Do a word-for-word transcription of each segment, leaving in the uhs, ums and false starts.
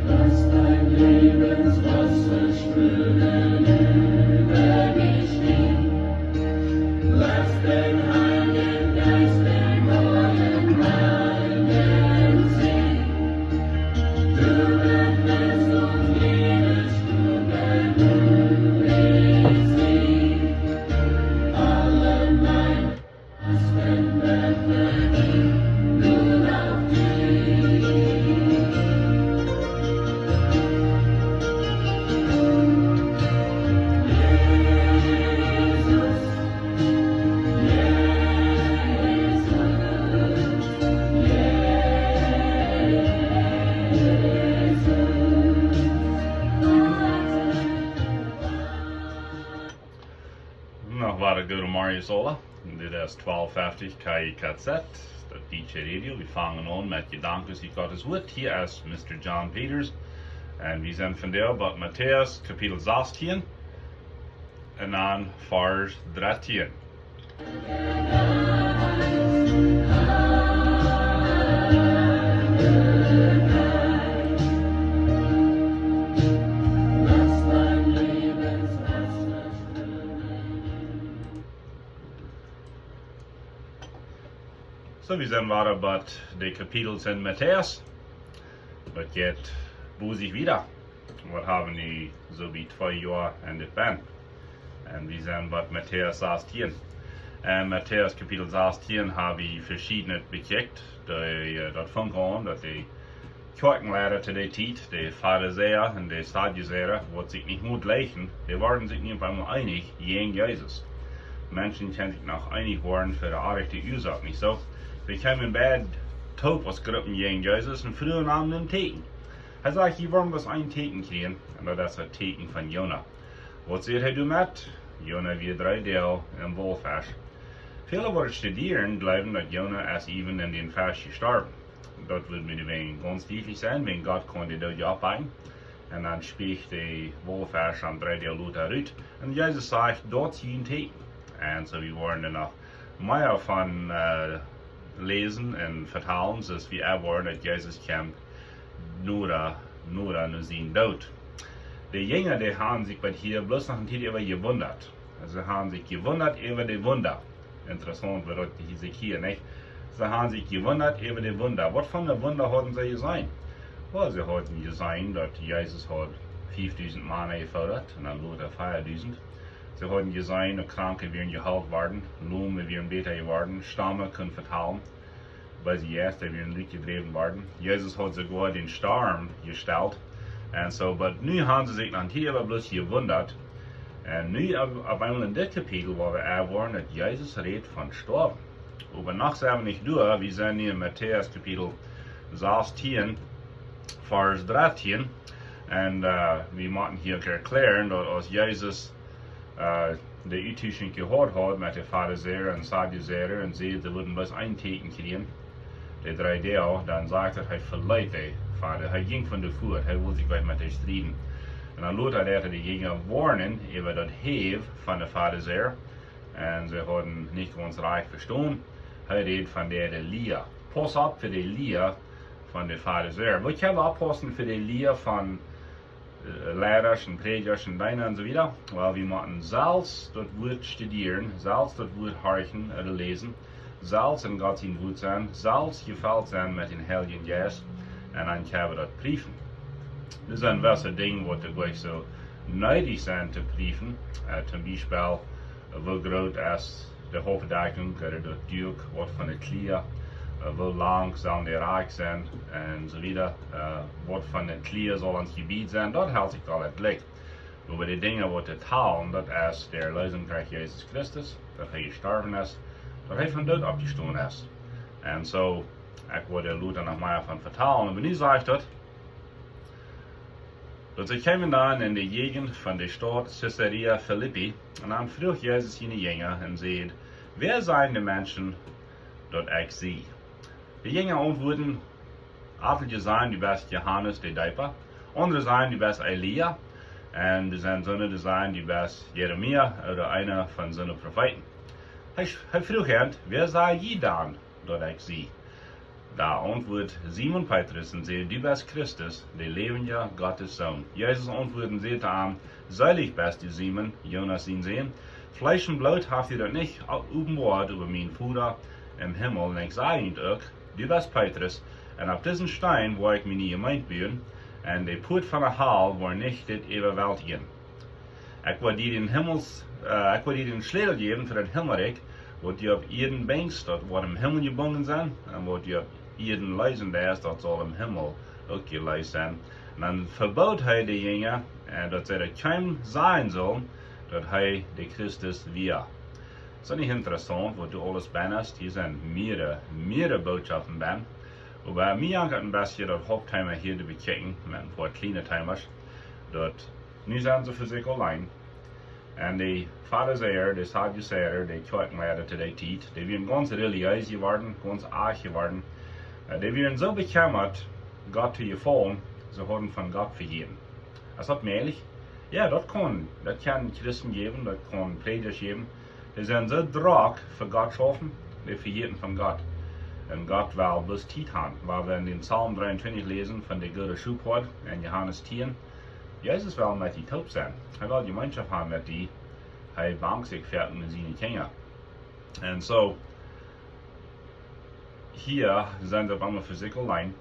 Lass dein Lebenswasser strömen über mich hin. Lass den Heiligen Geist den Morgen meinen Sinn. Du befällst uns jede Stunde neu. Alle meine Lasten werfe ich nun auf dich. Jesus, Jesus, Jesus. Noch wada goode Morjes aula. Dit es twalf feftig K I K Z, daut dietsche Radio. Wie fangen aun met Jedanken ut Gottes Wuat. Hia es Mister John Peters. Un wie sent vondoag bie Matäus Kapitel sastieen un dan Varsch drettieen. Soo, wie sent wada bie de Kapitels en Matäus. Daut jeit bosich wieda. Waut haben wie soo bie twee Joa en dit Buak? Un wie sent bie Matäus sastieen. En Matäus Kapitel sastieen ha wie veschiednet bekjikjt. Dee, äh, daut funk aun, daut de Kjoakjenleida to dee Tiet, de Farisäa un de Sadduceea, waut sikj nich mol jlikjen, dee wieren sikj nich eemol eenich jäajen Jesus. Menschen kjennen sikj noch eenich woaren fa de rajchte Uasoak, nich soo? Dee kjeemen beid toop aus Gruppen jäajen Jesus un fruagen am no een Tieekjen. Hee sajcht: "Jie woaren bloos een Tieekjen kjrieen, un daut es daut Tieekjen von Jona." Waut säd hee doamet? Jona wia dree Doag em Waulfesch. Väle, waut studieren, jleewen, daut Jona es äwen en dän Fesch jestorwen. Daut wudd mie wäajen gaunz dietlich sennen, wäajen Gott kaun de Doodje oppwakjen. Un dan spieecht de Waulfesch am dree Doag lota rut. Un Jesus sajcht: "Daut es een Tieekjen." Un soo, wie woaren doa noch mea von, äh, läsen un vetalen, soo aus wie erwoaren, daut Jesus kjemt noda, noda no sienen Doot. De Jinja, dee haben sikj bie hia bloos noch eene Tiet äwa jewundat. See haben sikj jewundat äwa de Wunda. Interessaunt, woo daut hia sikj hia, nich? See haben sikj jewundat äwa de Wunda. Waut fa Wunda hauden see jeseenen? Well, see hauden jeseenen, daut Jesus haud fiefdusent Mana jefoodat un dan lota veadusent. See hauden jeseenen, daut Kranke wieren jeheelt worden, Lome wieren bäta jeworden, Stammen kunnen vetalen, beese Jeista wieren utjedräwen worden. Jesus haud soogoa dän Storm jestelt. Un soo, oba nu haben see sikj noch nich äwa bloos jewundat. Un nu opp, opp eemol en dit Kapitel, wua wie erwoaren, daut Jesus rät von stoawen. Oba noch sent wie nich doa, wie sent nu en Matäus Kapitel sastieen, Varsch drettieen. Un, äh, wie motten hia erkjlären, daut aus Jesus äh, de Uttuschunk jehaut haud met de Farisäa un Sadduceea un säd, see wudden bloos een Tieekjen kjrieen, de dree Doag, dan sajcht daut, hee veleet de Farisäa, hee jinkj von de Fuat, hee wull sikj nich met dee strieden. Un dan lota deed hee de Jinja woarnen äwa daut Häw von de Farisäa, un see hauden nich gaunz rajcht vestonen. Hee rät von de, de Lia. Pauss opp fa de Lia von de Farisäa. Waut kjenn wie oppaussen fa de Lia von äh, Leidasch un Prädjasch un Deena un soo wieda, wiels wie motten selfst daut Wuat studieren, selfst daut Wuat horchen ooda läsen, selfst en Gott sien Wuat sennen, selfst jefelt sennen met dän Heiljen Jeist un dan kjenn wie daut priefen. Doa sent wesse Dinja, waut doa jlikj soo needich sent to priefen, äh, toom Biespel, woo groot es de Hauptdeckung, ooda daut Duak, waut von de Kjleeda, äh, woo lang sellen dee Rakj sennen, un soo wieda, äh, waut von de Kjleeda saul ons Jebied sennen, daut helt sikj aul daut jlikj. Oba de Dinja, waut to talen, daut es de Erlösung derch Jesus Christus, daut hee jestorwen es, daut hee vom Doot oppjestonen es. Un soo, ekj woa doa lota noch mea von vetalen, oba nu sajcht daut, daut see kjeemen dan en de Jäajent von de Staut Caesarea Philippi, un dan fruach Jesus siene Jinja un säd: "Wäa sajen de Menschen, daut ekj sie?" De Jinja auntwuaden: "Eenje sajen, du best Johanes de Deepa, aundre sajen, du best Elia, Un doa sent soone, dee sajen, du best Jeremia ooda eena von soone Profeeten. Hee, hee fruach an: Wäa saj jie dan, daut ekj sie? Doa auntwuat Simon Petrus un säd: Du best Christus, de läwendja Gottes Sän. Jesus auntwuat un säd to am: Seelich best du, Simon, Jonas sien Sän. Fleesch un Bloot haft die daut nich openboat, oba mien Voda em Himmel. Un ekj saj junt uk: Du best Petrus, un opp disen Steen woa ekj miene Jemeent buen, un de Puat von de Hal woaren nich dit äwaweltjen. Ekj woa die dän Himmels, äh, ekj woa die dän Schlätel jäwen fa daut Himmelrikj. Waut du opp Ieed binjst, daut woat em Himmel jebungen sennen, un waut du opp Ieed leesen deist, daut saul em Himmel uk jeleest sennen. Un dan vebood hee de Jinja, äh, daut see daut kjeem sajen sullen, daut hee de Christus wia. Es daut nich interessaunt, waut du aules bennast? Hia sent mearere, mearere Bootschoften benn. Oba mie jankat een bät daut Hauptthema hia to bekjikjen, met een poa kjliene Themas. Daut, nu sent see fa sikj auleen. Un de Farisäa, de Sadduceer, de Kjoakjleida to dee Tiet, dee wieren gaunz relijees jeworden, gaunz oaj jeworden. Äh, dee wieren soo bekjemmat, Gott to jefaulen, see hauden von Gott vejäten. Es daut mäajlich? Jo, daut kaun, daut kaun Christen jäwen, daut kaun Prädjasch jäwen. Dee sent soo drock fa Gott schaufen, dee vejäten von Gott. Un Gott well bloos Tiet han. Wan wie en dän Psalm dreeuntwintich läsen von de goode Schophoad en Johanes tieen, Jesus well met die toop sennen. Hee well Jemeenschoft han met die. Hee bangt sikj fa siene Kjinja. Un soo, hia sent see opp eemol fa sikj auleen.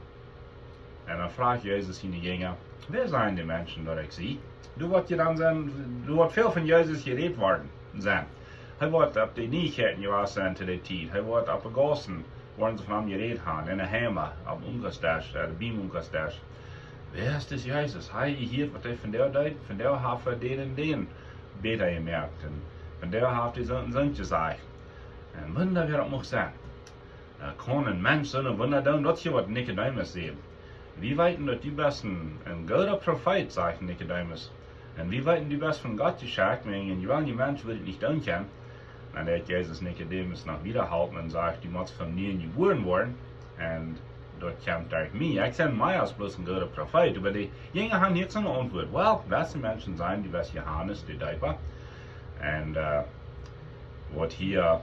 Un dan fruach Jesus siene Jinja: Wäa sajen de Menschen, daut ekj sie? Doa woat je dan sennen, doa woat väl von Jesus jerät worden sennen. Hee woat opp de Nieichkjeiten jewast sennen to dee Tiet. Hee woat opp de Gaussen, woaren see von am jerät han, en de Heime, opp Onkjasdesch, äh, biem Onkjasdesch. Wäa es dis Jesus? Hab jie jehieet, waut hee vondoag deed? Vondoag haft hee dän un dän bäta jemoakt. Un vondoag haft hee soon un soon jesajcht. Un Wunda, wäa daut mucht sennen. Äh, kaun een Mensch soone Wunda doonen? Daut es waut Nikodemus säd. Wie weeten, daut du best een, een gooda Profeet, sajcht Nikodemus. Un wie weeten, du best von Gott jeschekjt, wiels een jewenlicha Mensch wudd daut nich doonen kjennen. Dan deit Jesus Nikodemus noch wieda halpen un sajcht: Du motst von nieem jebuaren woaren. Un daut kjemt derch mie. Ekj sie mea aus bloos een gooda Profeet. Oba de Jinja han hia soone Auntwuat. Well, waut fa Menschen sajen, du best Johanes de Deepa. Un, äh, waut hia,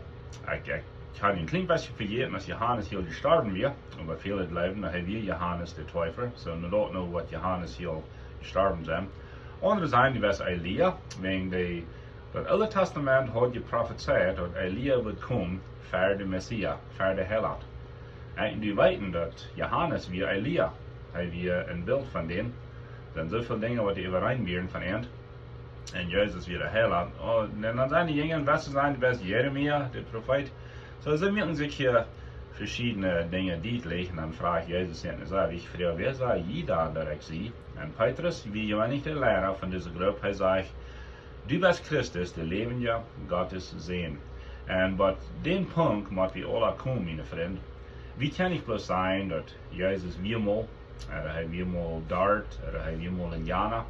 ekj, ekj haud een kjlien bät vejäten, aus Johanes hia jestorwen wia, oba väle jleewen, daut hee wia Johanes de Deepa. Soo, nu lot nu, waut Johanes hia jestorwen sent. Aundre sajen, du best Elia, wiels de, daut Oole Tastament haud jeprofezeit, daut Elia wudd komen ver de Messias, ver de Heiland. Un du weetst, daut Johanes wia Elia. Hee wia een Bilt von dän. Dan soo väl Dinja, waut dee äwareen wieren von an. Un Jesus wia de Heiland. Oh, un dan sajen de Jinja, waut see sajen, du best Jeremia, de Profeet. Soo, see moaken sikj hia veschiedne Dinja dietlich. Un dan fruach Jesus an un säd: Ekj fruach, wäa saj jie dan, daut ekj sie? Un Petrus, wia je nich de Liera von dise Grupp, hee säd: Du best Christus, de läwendja Gottes Sän. Un bie dän Punkt mott wie aula komen, miene Frind. Wie kjennen nich bloos sajen, daut Jesus wia mol, ooda hee wia mol doa, ooda hee wia mol en jana.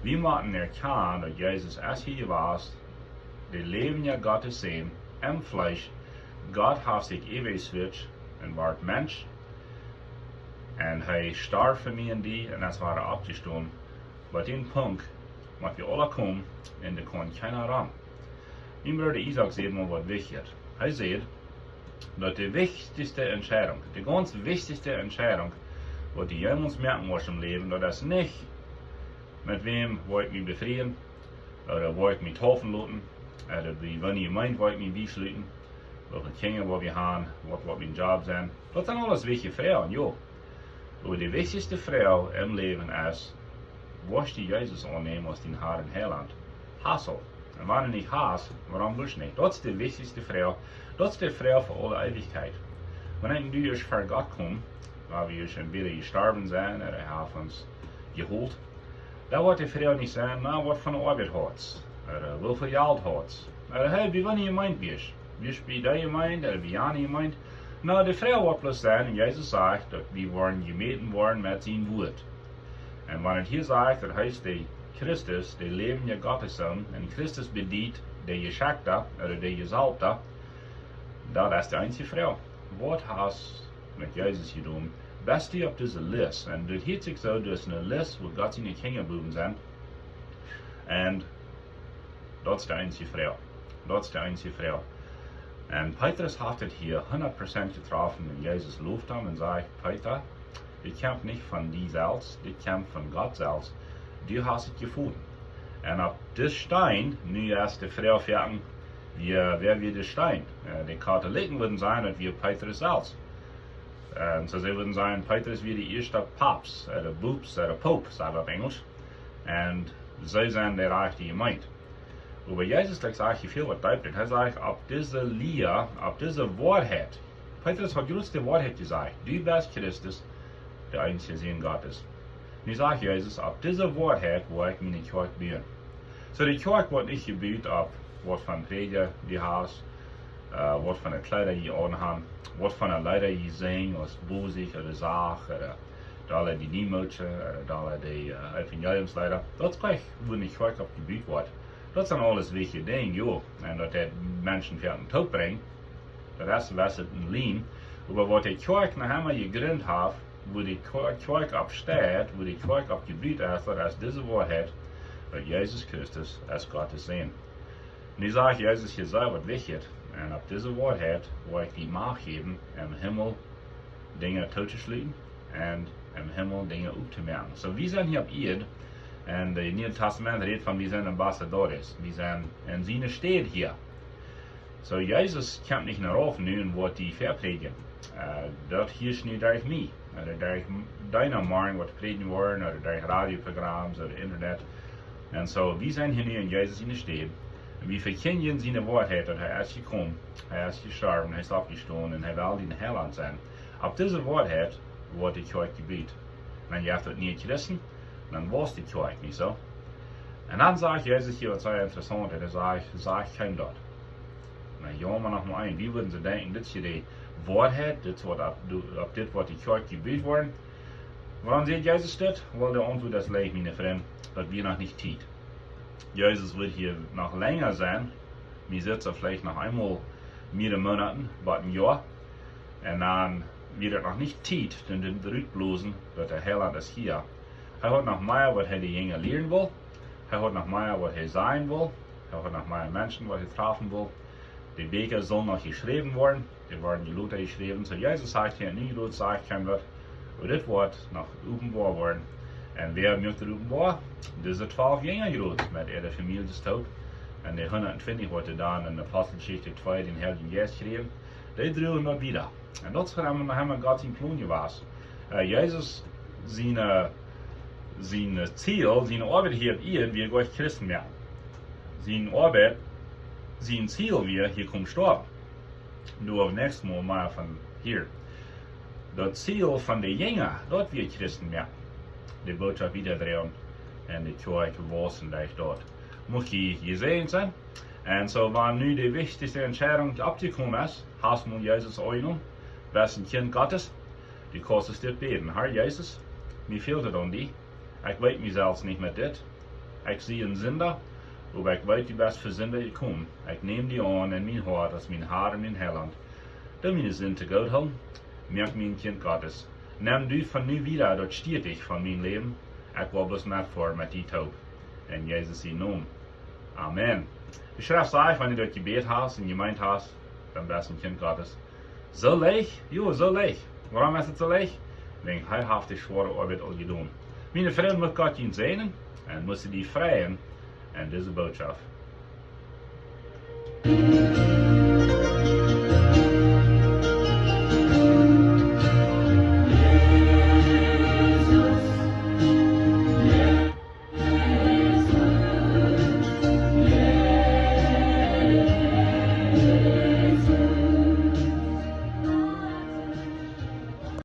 Wie motten erkjanen, daut Jesus es hia jewast, de läwendja Gottes Sän, em Fleesch. Gott haft sikj äwaswitcht un wort Mensch. Un hee storf fa mie un die un es wada oppjestonen. Bie dän Punkt mott wie aula komen un doa kaun kjeena rom. Mien Brooda Isaak säd mol waut Wichtjet. Hee säd, daut de wichtichste Entscheidunk, de gaunz wichtichste Entscheidunk, waut du jemols moaken woascht em Läwen, daut es nich, met wäm woa ekj mie befrieen, ooda woa ekj mie deepen loten, ooda bie woone Jemeent woa ekj mie bieschluten, woo väl Kjinja woa wie han, waut woat mien Job sennen. Daut sent aules wichtje Froagen, jo. Oba de wichtichste Froag em Läwen es, woascht du Jesus aunnämen aus dien Herr un Heiland? Hast du? Un wan du nich hast, wuarom woascht nich? Daut es de wichtichste Froag. Daut es de Froag fa aule Eewichkjeit. Wan du ieescht ver Gott kjemst, wan wie ieescht entwäda jestorwen sent, ooda hee haft ons jeholt, dan woat de Froag nich sennen, na, waut fa Oabeit hast, ooda woo väl Jelt hast, ooda, hey, bie woone Jemeent best du? Best du bie dee Jemeent, ooda bie jane Jemeent? Na, de Froag woat bloos sennen, un Jesus sajcht, daut wie woaren jemäten woaren met sien Wuat. Un wan et hia sajcht, daut hee es de Christus, de läwendja Gottes Sän, un Christus bediet de Jeschekjta, ooda de Jesaulwta, daut es de eensje Froag. Waut hast met Jesus jedonen? Best du opp dise List? Un daut hieet sikj soo, daut es eene List, wua Gott siene Kjinja bowen sent. Un daut es de eensje Froag. Daut es de eensje Froag. Un Petrus haft et hia hundat Prozent jetroffen, un Jesus loft am un sajcht: "Peter, dit kjemt nich von die selfst, dit kjemt von Gott selfst. Du hast et jefunden." Un opp dis Steen, nu es de Froag fa am, wäa, wäa wia de Steen? Äh, de Katholiken wudden sajen, daut wia Petrus selfst. Un soo, see wudden sajen, Petrus wia de ieeschta Paps, äh, de Boops, äh, de Pope, sajcht daut opp Enjlisch. Un see sent de rajchte Jemeent. Oba Jesus, daut sajcht hia väl waut deepa. Hee sajcht, opp dise Lia, opp dise Woarheit. Petrus haud jrods de Woarheit jesajcht: "Du best Christus, de eensje Sän Gottes." Nu sajcht Jesus: "Opp dise Woarheit woa ekj miene Kjoakj buen." Soo, de Kjoakj woat nich jebut opp waut von Prädja du hast, äh, waut von de Kjleeda jie aunhaben, waut von de Leeda jie sinjen, aus bosich ooda sacht, ooda dolla de Niemootje, ooda dolla de, äh, Evangeliumsleeda. Daut es nich, wua de Kjoakj opp jebut woat. Daut sent aules wichtje Dinja, jo. Un daut deit Menschen väl toopbrinjen. Daut es, wes et een Lien. Oba waut de Kjoakj noch emma jejrint haft, wua de Kjoakj, Kjoakj opp steit, wua de Kjoakj opp jebut es, daut es dise Woarheit, daut Jesus Christus es Gottes Sän. Nu sajcht Jesus hia sea waut Wichtjet. Un opp dise Woarheit woa ekj die Macht jäwen, em Himmel Dinja tootoschluten un em Himmel Dinja optomoaken. Soo, wie sent hia opp Ieed, un daut Niee Tastament rät von, wie sent Ambassadores. Wie sent en siene Städ hia. Soo, Jesus kjemt nich no rauf nu un woat die veprädjen. Äh, daut hia es nu derch mie. Ooda derch m-, deena morjen waut prädjen woaren, ooda derch Radioprogramms ooda Internet. Un soo, wie sent hia nu en Jesus siene Städ. Un wie vekjindjen siene Woarheit, daut hee es jekomen, hee es jestorwen, hee es oppjestonen un hee well dien Heilaunt sennen. Opp dise Woarheit woat de Kjoakj jebut. Un dan jeft daut nich Christen, dan woat de Kjoakj nich soo. Un dan sajcht Jesus hia waut sea interessaunt, un hee sajcht, sajcht kjeem daut. Na jo, mau noch mau een. Wie wudden soo denkjen, dit es hia de Woarheit, dit es waut opp, opp dit woat de Kjoakj jebut woaren. Wuarom sajcht Jesus dit? Well, de Auntwuat es leicht, miene Frind, daut wia noch nich Tiet. Jesus wudd hia noch lenja sennen. Wie sitten veleicht noch eemol mearere Moonaten, waut een Joa. Un dan wia et noch nich Tiet, dan dän rutblosen, daut de Heilaunt es hia. Hee haud noch mea, waut hee de Jinja lieren wull. Hee haud noch mea, waut hee sajen wull. Hee haud noch mea Menschen, waut hee trafen wull. De Bieekja sullen noch jeschräwen woaren. Dee worden lota jeschräwen. Soo, Jesus sajcht hia nich bloos, sajcht kjeem daut, oba dit woat noch openboa woaren. Un wäa muak daut openboa? Dise twalf Jinja jrods met äare Famieljes toop. Un de hundat twintich, waut dan en Aposteljeschicht twee dän Heiljen Jeist kjrieejen, dee druagen daut wieda. Un daut es fa am noch emma Gott sien Plon jewast. Äh, Jesus sien, äh, sien Ziel, siene Oabeit hia opp Ieed, wia goanich Christen moaken. Sien Oabeit, sien Ziel wia, hia komen stoawen. Doa näakjstet Mol mea von hia. Daut Ziel von de Jinja, daut wia Christen moaken. De Bootschoft wieda droagen un de Kjoakj wausen derch daut. Mucht jie jesäajent sennen. Un soo, wan nu de wichtichste Entscheidunk aufjekomen es, hast mol Jesus aunjenomen, best een Kjint Gottes, du kaust dit bäden: Herr Jesus, mie fält et aun die. Ekj weet mie selfst nich met dit. Ekj sie een Sinda, oba ekj weet, du best fa Sinda jekomen. Ekj näm die aun en mien Hoat aus mien Herr un mien Heilaunt. Doo miene Sind to goot hoolen. Moak mie een Kjint Gottes. Nem du von nu wieda daut Stiertich von mien Läwen. Ekj well bloos met foaren met die toop. En Jesus sien Nomen. Amen. De Schreft sajcht, wan du daut jebät hast un jemeent hast, dan best een Kjint Gottes. Soo leicht? Jo, soo leicht. Wuarom es et soo leicht? Wäajen hee haft de schwoare Oabeit aul jedonen. Miene Frind, mucht Gott junt säajnen un mucht die freien en dise Bootschoft.